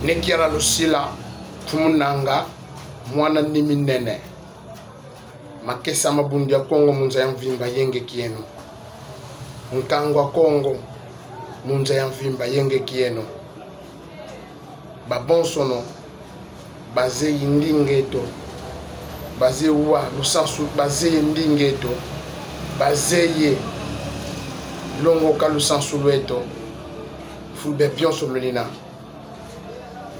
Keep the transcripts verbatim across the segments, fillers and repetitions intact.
Ne Kiala Lusila, mfumu Nanga, mwana Nimi Nene. Makesa ma Bundu dia Kongo mu nza ya mvimba, yenge kieno. Nkangu a Kongo mu nza ya mvimba, yenge kieno. Babonsono bazeye ndinga eto, bazeye wa lusansu, bazeye ndinga eto, bazeye longoka lusansu lweto, fulu bia bionso lwena,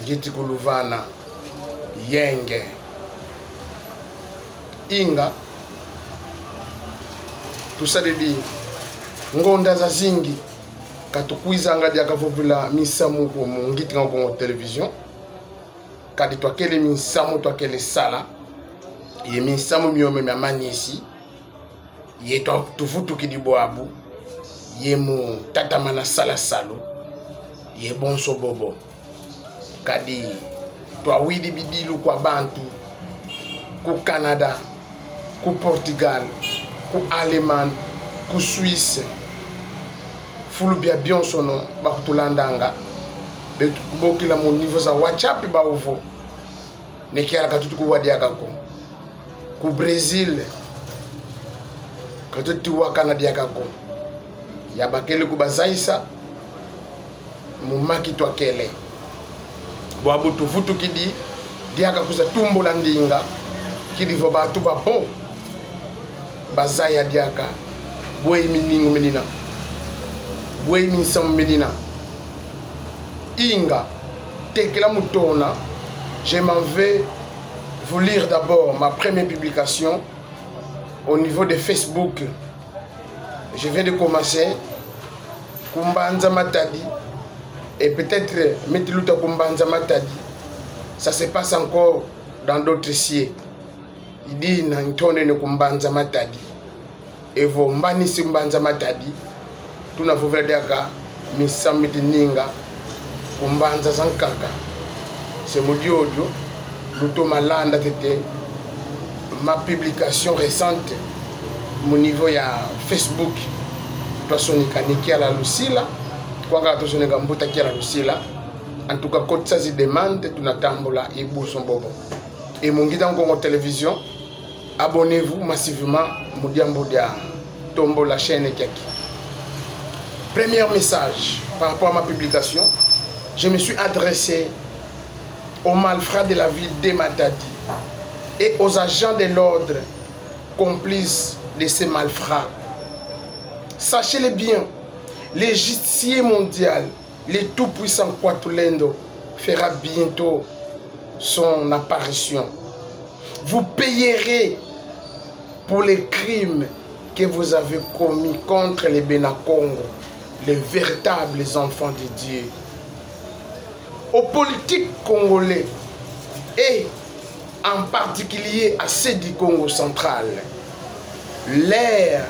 ngiti kuluvana, yenge. Inga, tusadidi ngonda zazingi, ka tukwizanga diaka vovila minsamu ko mu ngiti nga Kongo Télévision, kadi twakele minsamu twakele sala, ye minsamu miome mia manisi, ye twa-, tuvutukidi bwabu, ye mu tatamana sala salu, ye bonso bobo. Kadi twawidi bidilu kwa bantu, ku Canada, ku Portugal, ku Allemagne, ku Suisse. Fulu bia bionsono bakutulandanga, betu kubokila mu niveau za WhatsApp bau vo: Ne Kiala, ka tutu kuwa diaka ko. Ku Brésil, ka tutu wakana diaka ko. Ya bakele kubazayisa, mu maki twakele. Bwabu tuvutukidi diaka kwiza tumbula ndinga, kidi vo bantu babo bazaya diaka bwe miningu menina, bwe minsamu menina. Inga, tekila mu tona, je m'en vais vous lire d'abord ma première publication au niveau de Facebook. Je viens de commencer ku mbanza Matadi, et peut-être me ti luta ku mbanza Matadi, ça se passe encore dans d'autres cieux. I dina ntonene ku mbanza Matadi. Evo mbanisi mbanza Matadi, tuna vovela diaka minsamu mi ti ninga ku mbanza zankaka. Se mu diodio lutoma landa ntete ma publication récente mu niveau ya Facebook. Twasonika Ne Kiala Lusila, kwanga twasonika Mbuta Kiala Lusila. En tout cas, kotisa zi demande, tuna tambula ye bonso bobo. E mu ngita Kongo Télévision, abonnez-vous massivement mu diambu dia tombola chaîne kiaki. Premier message par rapport à ma publication, je me suis adressé aux malfrats de la ville de Matadi et aux agents de l'ordre complices de ces malfrats. Sachez-le bien, le justicier mondial, le tout-puissant Kwa Tulendo, fera bientôt son apparition. Vous payerez pour les crimes que vous avez commis contre les Bena Kongo, les véritables enfants de Dieu. Aux politiques congolais et en particulier à ceux du Kongo Central, l'heure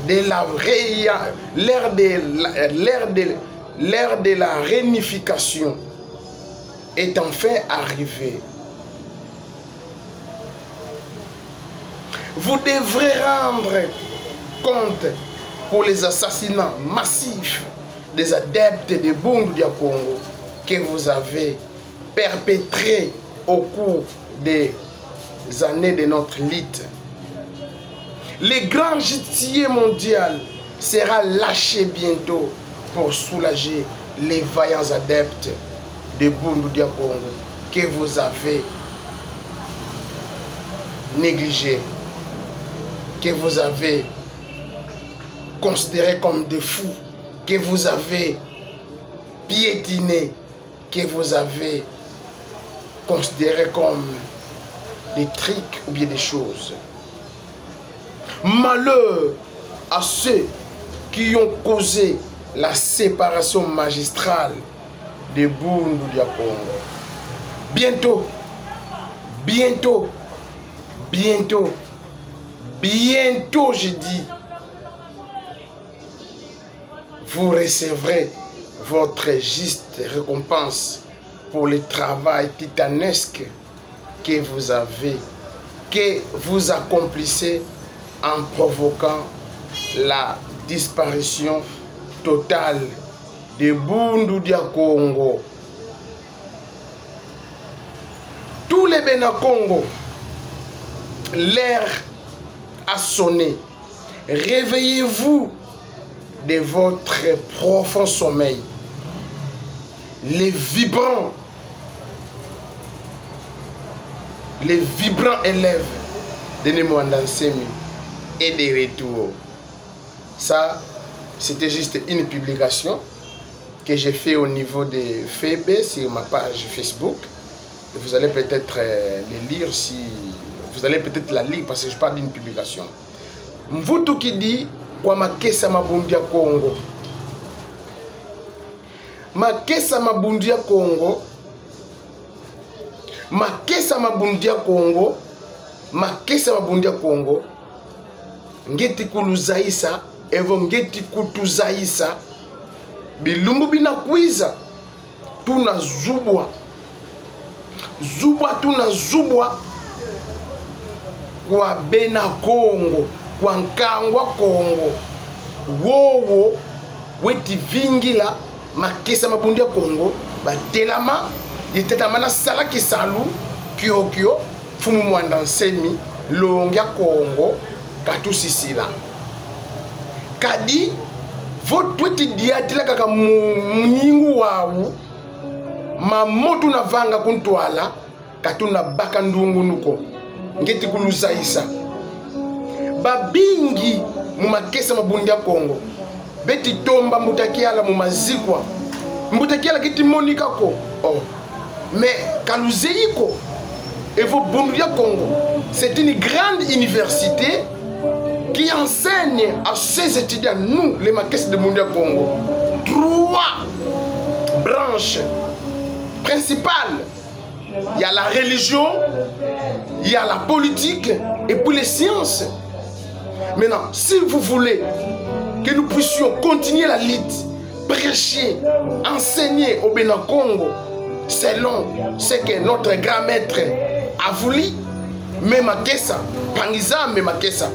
de la réa-, l'heure de la, l'heure de, l'heure de la réunification est enfin arrivée. Vous devrez rendre compte pour les assassinats massifs des adeptes de Bundu dia Kongo que vous avez perpétrés au cours des années de notre lutte. Le grand justicier mondial sera lâché bientôt pour soulager les vaillants adeptes de Bundu dia Kongo que vous avez négligés, que vous avez considérés comme des fous, que vous avez piétinés, que vous avez considérés comme des trucs ou bien des choses. Malheur à ceux qui ont causé la séparation magistrale de Bundu dia Kongo. Bientôt, bientôt, bientôt, bientôt, je dis, vous recevrez votre juste récompense pour le travail titanesque que vous avez, que vous accomplissez en provoquant la disparition totale de Bundu dia Kongo. Tous les Bena Kongo, l'heure a sonné. Réveillez-vous de votre profond sommeil. Les vibrants, les vibrants élèves de Ne Muanda Nsemi est de retour. Ça, c'était juste une publication que j'ai fait au niveau de F E B sur ma page Facebook. Et vous allez peut-être euh, le lire si vous allez peut-être la lire parce que je parle d'une publication. Mvutukidi kwa makesa ma Bundu dia Kongo. Makesa ma Bundu dia Kongo. Makesa ma Bundu dia Kongo. Makesa ma Bundu dia Kongo. Ngieti kuluzayisa, evo ngieti kutuzayisa. Bilumbu bina kwiza, tuna zubwa. Zubwa tuna zubwa kwa Bena Kongo, kwa nkangu a Kongo. Wowo weti vingila makesa ma Bundu dia Kongo, batelama, ye tatamana sala kisalu kiokio. Mfumu Muanda Nsemi, Nlongi a Kongo, katusisila. Kadi vo tweti diatila kaka mu, mu nyingu wau, mamo tuna vanga ku ntwala, ka tuna baka ndungunu ko. Ngieti kuluzayisa. Babingi mu makesa ma Bundu dia Kongo beti tomba Mbuta Kiala mu mazikwa. Mbuta Kiala keti monika ko. Oh. Mais ka luzeyi ko. Evo Bundu dia Kongo, c'est une grande université qui enseigne à ses étudiants, nous, les makesa de Bundu dia Kongo, trois branches principales. Il y a la religion, il y a la politique et puis les sciences. Maintenant, si vous voulez que nous puissions continuer la lutte, prêcher, enseigner au Bena Kongo, selon ce que notre grand maître a voulu, mais makesa, mpangi zame makesa,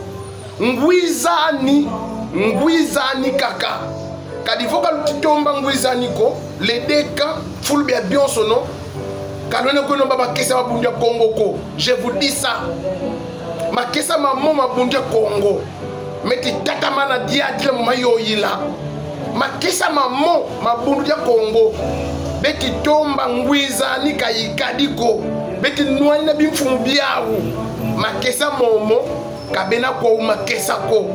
ngwizani, ngwizani kaka. Kadi vo ka luti tomba ngwizani ko, les deux camps, fulu bia bionsono, ka lwena kweno bâ makesa ma Bundu dia Kongo ko. Je vous dis ça. Makesa mamo ma Bundu dia Kongo meti tatamana diatila mu mayoyila. Makesa mamo ma Bundu dia Kongo beti tomba ngwizani ka ikadi ko. Beti nwanina bimfumu biau. Makesa momo ka bena kwau makesa ko.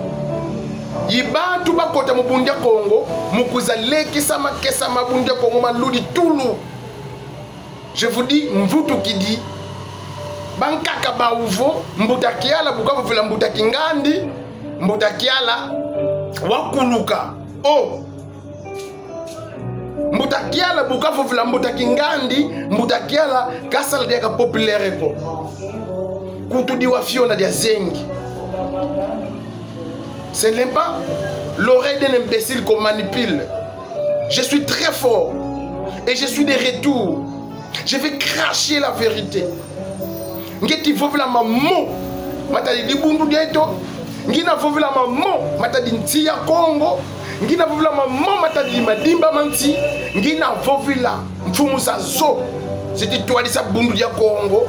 I bantu bakota mu Bundu dia Kongo mu kwiza lekisa makesa ma Bundu dia Kongo ma ludi tulu. Je vous dis, mvutukidi. Bankaka bau vo, Mbuta Kiala bu kavovila Mbuta Kingandi, Mbuta Kiala wakuluka. Oh! Mbuta Kiala bu kavovila Mbuta Kingandi, Mbuta Kiala kasala diaka populaire ko. Kutu diwa fiona dia zengi. Ce n'est pas l'oreille d'un imbécile qu'on manipule. Je suis très fort et je suis de retour. Je vais cracher la vérité. Ngieti vovila mamo matadidi Bundu dieto. Ngina vovila mamo matadidi nsi ya Kongo. Ngina vovila mamo matadidi madimba ma nsi. Ngina vovila mfumu zazo zeti twadisa Bundu dia Kongo.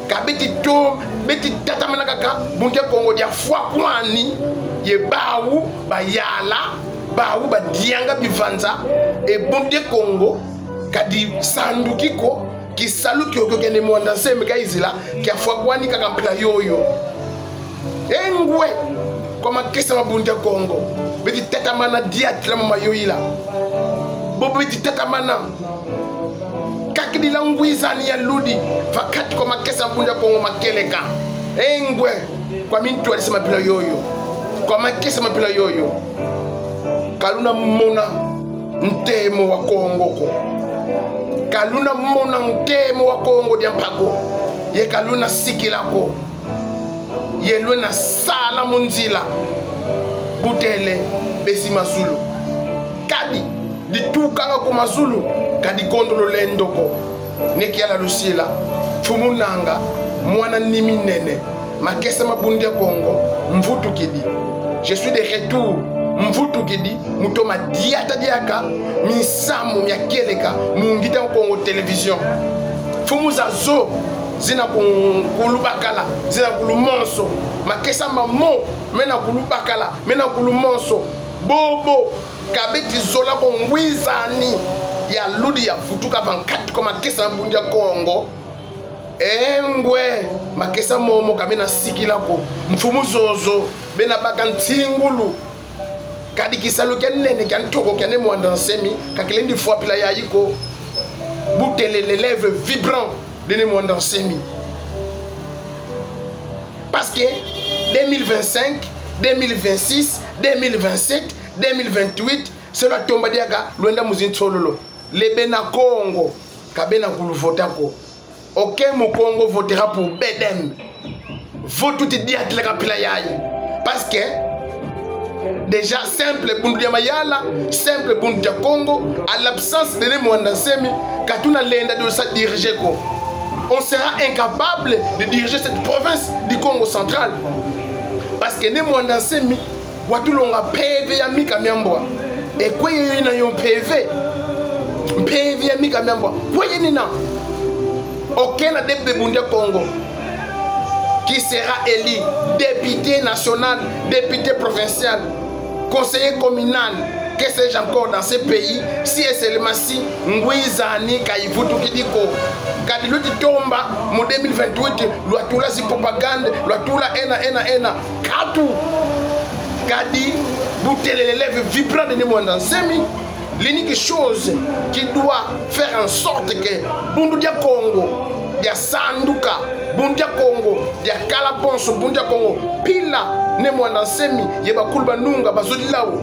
Ka beti to, beti tatamana kaka Bundu dia Kongo dia fwa kwani. Ye bau bayala, bau badianga bivanza, e Bundu dia Kongo ka disanduki ko. Kisalu kiokio kia Ne Muanda Nsemi kayizila, kia fwa kwani kaka mpila yoyo. E ngwe, kwa makesa ma Bundu dia Kongo, beti tatamana diatila mu mayoyila. Bobo beti tatamana kakidila ngwizani ya ludi, va kati kwa makesa ma Bundu dia Kongo makieleka. E ngwe, kwa mintwadisa ma mpila yoyo. Kwa makesa ma mpila yoyo. Ka luna mona ntemo wa Kongo ko. Ka luna mona ntemo wa Kongo dia mpa ko. Ye ka luna sikila ko. Ye lwena sala mu nzila. Butele besi mazulu. Kadi ditukanga ku mazulu, ka dikondolo lendo ko. Ne Kiala lusila, mfumu nanga, mwana nimi nene, makesa ma Bundu dia Kongo, mvutukidi. Je suis de retour. mvutukidi mu toma diata diaka minsamu mia kieleka mu Ngita Kongo Télévision. Mfumu zazo zina ku-, kulubakala, zina kulumonso. Makesa mamo mena kulubakala, mena kulumonso. Bobo ka beti zola ko ngwizani ya ludi ya vutuka va nkatu kwa makesa ma Bundu dia Kongo. Engwe, makesa momo ka mena sikila ko. Mfumu zozo bena baka ntingulu. Kadi kisalu kia nene kia ntoko kia Ne Muanda Nsemi ka kilendi fwa mpila yayi ko. Bu tele l'élève vibrant de Ne Muanda Nsemi. Parce que deux mille vingt-cinq, deux mille vingt-six, deux mille vingt-sept, deux mille vingt-huit, se lwatomba diaka lwenda mu zinsololo. Le Bena Kongo ka bena kuluvota ko. Aucun Mukongo votera pour B D M. Vote ti diatilaka mpila yayi. Parce que déjà simple Bundu dia Mayala, simple Bundu dia Kongo, à l'absence de Ne Muanda Nsemi, ka tuna lenda de sa diriger ko. On sera incapable de diriger cette province du Kongo Central. Parce que Ne Muanda Nsemi watulonga mpeve ya mika mia mbwa. E kwe yina yo mpeve? Mpeve ya mika mia mbwa, kwe yina? Aucun adepte de Bundu dia Kongo qui sera élu député national, député provincial, conseiller communal, que sais-je encore dans ce pays, si et seulement si ngwizani ka ivutukidi ko. Kadi lweti tomba mu deux mille vingt-huit, lwatula zi propagande, lwatula ena, ena, ena. Nkatu. Kadi bu tele l'élève vibrant de Ne Muanda Nsemi, l'unique chose qui doit faire en sorte que Bundu dia Kongo dia sanduka, Bundu dia Kongo dia kala bonso Bundu dia Kongo, mpila Ne Muanda Nsemi ye bakulu banunga bazolila wo,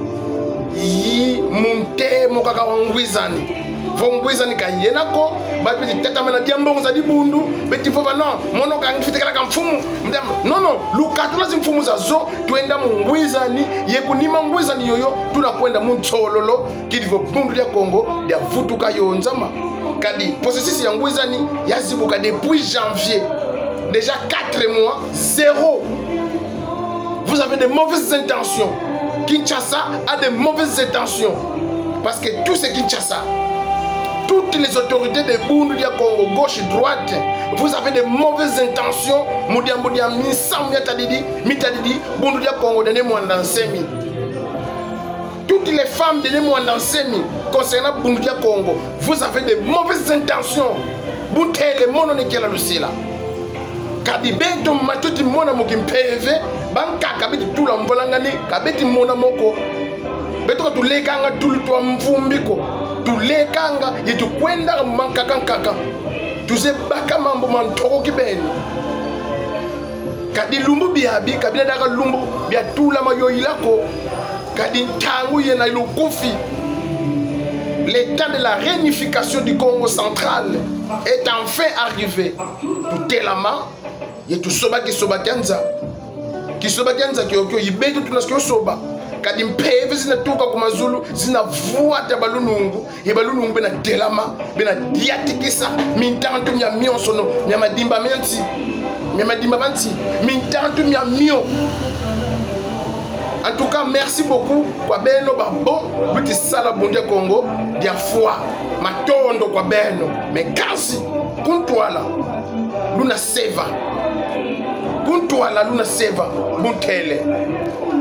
i mu ntemo kaka wa ngwizani. Vo ngwizani ka yena ko, bantu beti tatamana diambu za dibundu, beti vova: non, mono ka ngi fwete kala kaka mfumu. Mdem-, non, non, lukatula zimfumu zazo, twenda mu ngwizani, ye ku nima ngwizani yoyo, tuna kwenda mu nsololo, kidi vo Bundu dia Kongo dia vutuka yonzama. Kadi processus ya ngwizani yazibuka depuis janvier. Déjà quatre mois, zéro. Vous avez de mauvaises intentions. Kinshasa a de mauvaises intentions. Parce que tout c'est Kinshasa. Toutes les autorités de Bundu dia Kongo, gauche, droite, vous avez de mauvaises intentions. Mu diambu dia minsamu miatadidi, mitadidi Bundu dia Kongo de Ne Muanda Nsemi. Toutes les femmes de Ne Muanda Nsemi concernant Bundu dia Kongo, vous avez de mauvaises intentions. Bu ntele mono ni kela lusila. Kadi beto ma tuti mona mu kimpeve, bankaka beti tula mvwalangani, ka beti mona mo ko. Beto ka tulekanga tulu twa mvumbi ko. Tulekanga ye tukwendanga mu mankaka nkaka. Tuze baka mambu ma ntoko kibeni. Kadi lumbu biabi ka bina diaka lumbu bia tula mayoyila ko. Kadi ntangu yena lukufi. Le temps de la réunification du Kongo Central est enfin arrivé. Tutelama, ye tusoba kisoba kia nza. Kisoba kia nza kiokio, i beto tuna kio soba. Kadi mpeve zina tuka ku mazulu, zina vwata balunungu. Ye balunungu bena telama, bena diatikisa mintantu mia mionsono, mia madimba mia nsi, mia madimba ma nsi, mintantu mia mio. En tout cas, merci beaucoup kwa beno babo, luti sala Bundu dia Kongo dia fwa. Matondo kwa beno. Mais kansi, ku ntwala, luna seva. Ku ntwala luna seva, bu ntele.